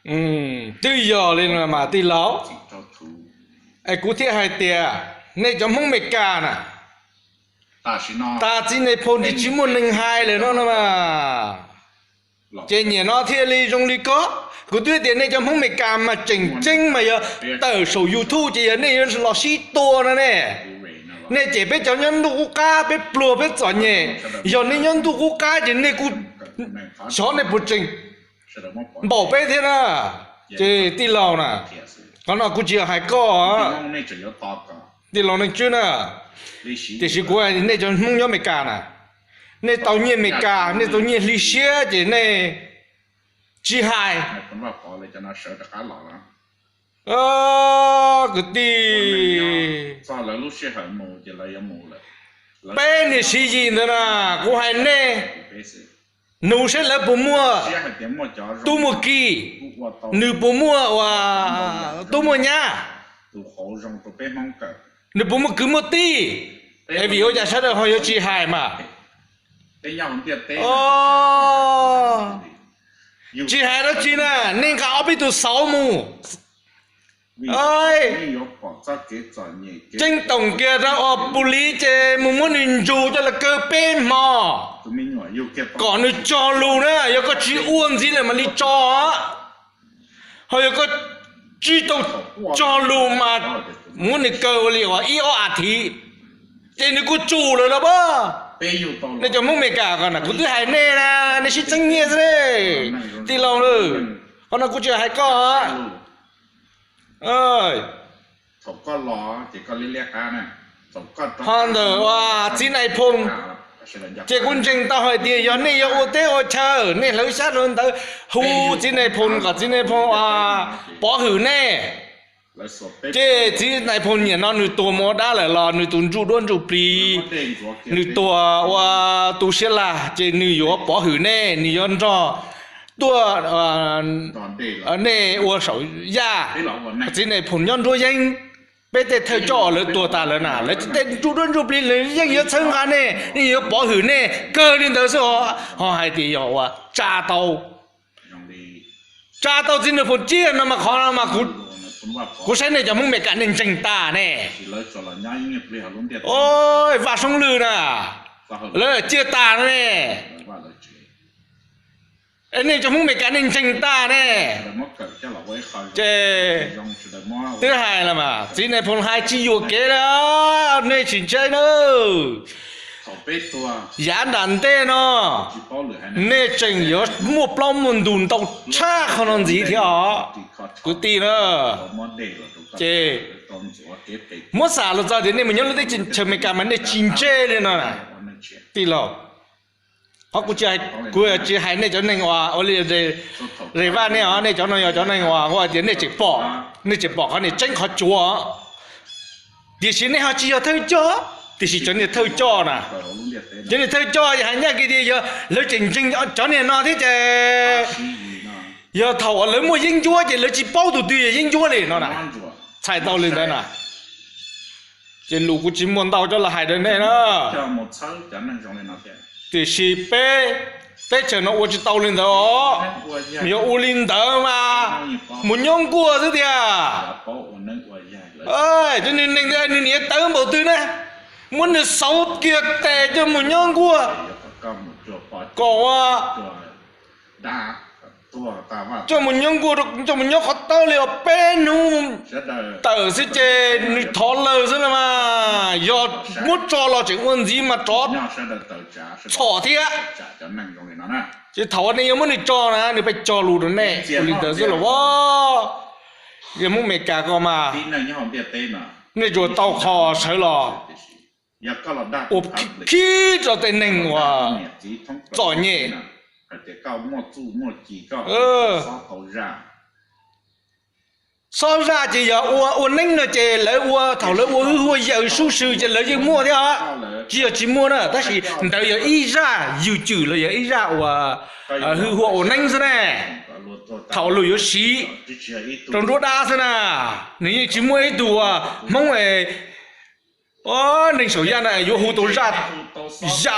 Twb yog li no mas tij laug, es kuv thiaj hais tias nej cov Hmoob Meskas na, tas txiv Nais Phoo ces tsis muaj neeg hais lawm no no mas. Ces nim no thiaj li zoo li ko. Kuv twb tias nej cov Hmoob Meskas mas tseem ceeb mas yog tawm saum YouTube ces yog nej yuav los sib tua no ne. Nej cem peb cov nyob ntuj qub qab, peb pluag peb txom nyem. Yog nej nyob ntuj qub qab ces nej kuj xyov nej puas tseem npaum peb thiab na. Ces tij laug na, qhov no kuv tsis yog hais koj, tij laug Neej Tswb na, tiam sis kuv hais nej cov Hmoob nyob Meskas na, nej tau nyiaj Meskas, nej tau nyiaj hli siab ces nej tsis hais. Kwv tij, peb niam siv yim ntawd na, kuv hais nej, nug saib lawv puas muaj tub muaj ki, nws puas muaj tub muaj nyab, nws puas muaj kwv muaj tij, es vim ua cas sawv daws ho yuav tsis hais mas? Tsis hais dab tsi na, nej nqa ob peb tus xauv mus. Ceeb toom kiag rau os, pus li ces mus muab nws ntsug coj los kaw peb hmo kom nws tso lus na. Yog koj tsis ua ntxiv lawm mam li tso. Ho yog koj tsis tau tso lus mas muab nws kaw ua li ib ob as thiv ces nws kuj tsum lawm los pab. Nej cov Hmoob Meskas ko na, kuv twb hais nej na, nej sib txeeb nyiaj xwb ne. Tij laug, qhov no kuv tsis hais koj. Ho ntawm txiv Nais Phoo, ces kuv ntseeg tau hais tias yog nej yuav ua teb ua chaw, nej hlawv xyab hlawv ntawv hu txiv Nais Phoo kom txiv Nais Phoo pov hwm nej. Ces txiv Nais Phoo nim no nws tuag mus ua dab lawm los nws tus ntsuj duab ntsuj plig, nws tuag ua tu siab lag, ces nws yuav pov hwm nej, nws yuav nrog tuaj nej ua saum yaj. Txiv Nais Phoo nyob nruab yeeb, peb tej thawj coj lawv tuag tas lawm na, lawv tej ntsuj duab ntsuj plig lawv yeej yuav txhawb nqa nej, yeej yuav pov hwm nej kawg li ntawd xwb. Ho hais tias yog ua tsa tau, tsa tau txiv Nais Phoo ciaj no mas qhov no mas kuv saib nej cov Hmoob Meskas nej ntseeg tas ne. Vaj Soob Lwm na, lawv ciaj tas ne. Es nej cov Hmoob Meskas nej ntseeg tas ne. Ces twb hais los mas txiv Nais Phoo hais tsis yuam kev li, nej tsis ntse na. Yav nram ntej no nej tseem yuav muaj plaub muaj ntug ntau tshaj qhov no ntxiv thiab os kwv tij na. Ces muab xam los txog tias nej mus nyob lub teb chaws Amelikas mas nej tsis ntse li no na. Tij laug, qhov kuv tsis hais nej cov neeg uas ua li Zes Vaj nej os, nej cov no yog cov neeg uas kuv hais tias nej tseem pom, nej tseem pom qhov niag tseeb qhov tsuav. Tiam sis nej ho tsis yog thawj coj, tiam sis cov niag thawj coj na, cov niag thawj coj hais nyaj kiag tias yog lawv tseem ntseeg cov niag no thiab ces yog thaum uas lawv muaj yeeb ncuab ces lawv tsis paub tus twg yog yeeb ncuab li no na. Txhais tau li ntawd na. Ces lus kuv tsis muaj ntau coj los hais rau nej na. Tiam sis peb teb chaws no ua tsis tau li ntawd os. Yog ua li ntawd mas mus nyob nkuaj xwb tiag. Cov neeg neeg nws niam tawv npaum twg na, muab nws xauv kiag tes coj mus nyob nkuaj kom ua coj mus nyob nkuaj, coj mus nyob qhov tawb li os, peb hnub tawm xwb ces nws thov lawm xwb los mas. Yog muab tso los tseem ua ntxiv mas rov txhom thiab. Ces thaum nej yuav muab nws tso na, nws pheej tso lus rau nej ua li ntawd xwb los as. Yog Hmoob Amelikas ko mas nej tsuas tau qhov sawv los ua khib rau tej neeg uas txom nyem. Xob zaj ces yog ua ua neeb no ces lawv ua, thaum lawv ua hwj huaj yaws sub sw ces lawv yeej muaj thiab, tsis yog tsis muaj na, tab sis ntawd yog ib zaj ywg cwm los yog ib zaj uas hwj huaj ua neeb xwb ne. Thaum luag yuav siv rau nruab dab xwb na, nws yeej tsis muaj ib tug Hmoob neeg saum yaj na yuav hu tau zaj, zaj